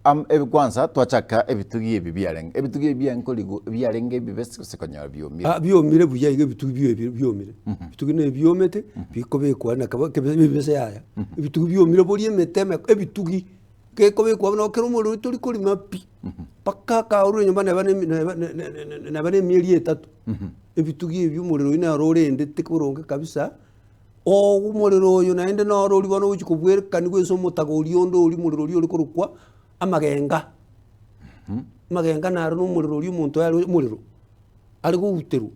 Am ebi kwanza twachaka ebitugi ebi biarenge, ebitugi ebi biarenge korigu biarenge ebibese gose konyora biomire? Ah biomire buya iga ebitugi bio ebi biomire, ebitugi na ebiomete bikobekwa na kaba kebe ebibese yaya, ebitugi biomire boria emete eme ebitugi gekobekwa buna ekero omorero tori korima pi, mpaka akaorure nyomba neba na emi neba ne ne ne neba na emieri etato, ebitugi ebio omorero oywo nere orendete boronge kabisa. Omorero oyo naende noro oria bono ogochia kobwerekanigwa ase omotago oria onde oria omorero oria ore korokwa amagenga. Amagenga naro na omorero oria omonto are omorero, are gouterwa,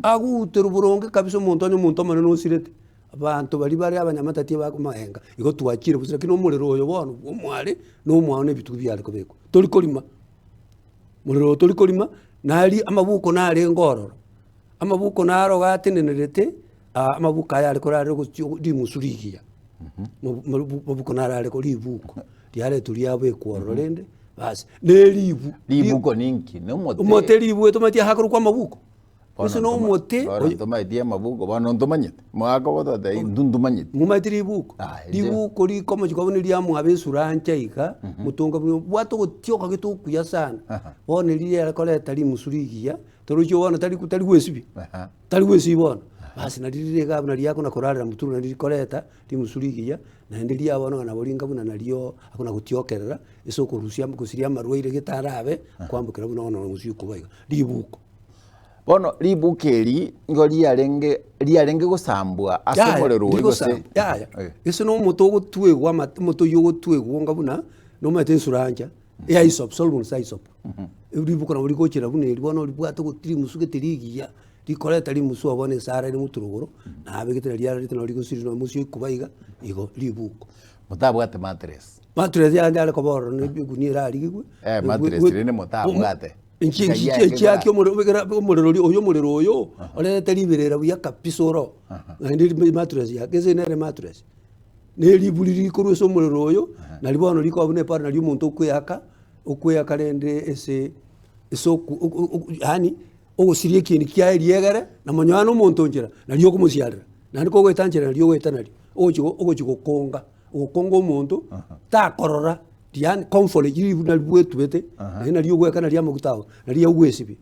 agouterwa boronge kabisa omonto onye omonto omonene osirete, abanto baria bare abanyamatati aba amagenga, igo twachire bosa lakini omorero oyo bono bwa omware na omwao na ebitugi biare kobekwa, tori korima, morero oyo tori korima, naria amabuko narenge ororo, amabuko naro iga atenenerete. Amabuko aya are korarera gochia rimusu rigiya, mabuko naro are ribuko riaretwa riabekwa ororo rende basi, na eribu. Ribuko ninki? Na omote. Omote ribu etomanyeti ase akorokwa amabuko? Gose na omote. Bono ntomaeti amabuko, bono ntomanyete. Mogaka ogototebia intwe ntomanyeti. Momanyete ribuko? Ah, inche. Ribuko rikomochia kwabo niria mwaba esurancha iga, motonga buna obwate ogotioka gete okuya sana. Bono erio riare koreta rimusu rigiya, torochi bono tari tari gwesibia. Tari gwesibia bono, basi nario rire iga buna riakona korarera motwe nario rikoreta rimusu rigiya, naende ria bono ng'a nabo ringa buna nario akona gotiokerera ase okorusia gosiria amarwaire gete arabe kwambokera buna bono gosio koba iga, ribuko. Bono ribuko eri nigo riarenge riarenge gosambwa ase Yaya, omorero oria gose rigosambwa, yaya, Eh. gese na omote ogotwegwa amate omote oywo ogotwegwa onga buna nomanyete ensurancha, eaisop, Solomon's hyssop. Ribuko nabo rigochera buna eri bono ribwate goti rimusu gete rigiya, rikoreta rimusu abwo bono esara ere motwe rogoro, nabegete nari riararete nabo rigosiri nonye mosio ikuba iga, igo ribuko. Motabwate mattress. Mattress yande are koba ororo na egunia erarigigwe. Eh, mattress rende motabwate. Inchi Nkai yake echiaki kora. omorero obekera omorero oria oyo omorero oyo, orerete riberera buya kabisa oro, naende ri mattress yake ase nere mattress. Na eriburi rikorwa ase omorero oyo, nari bono rikoba buna epara nari omonto okoeaka, okoeaka rende ase ase oku oku oku yaani ogosiria ekieni kiaye riegere, na monyoa na omonto nchera, nario okomosiarera. Naende kogoeta nchera nario ogoeta nario, ogochi ogochi gokonga, ogokonga omonto, takorora yaani comfort riria buna bwetubete, naende nario ogoeka nario amaguta ago, nario ogwesibia.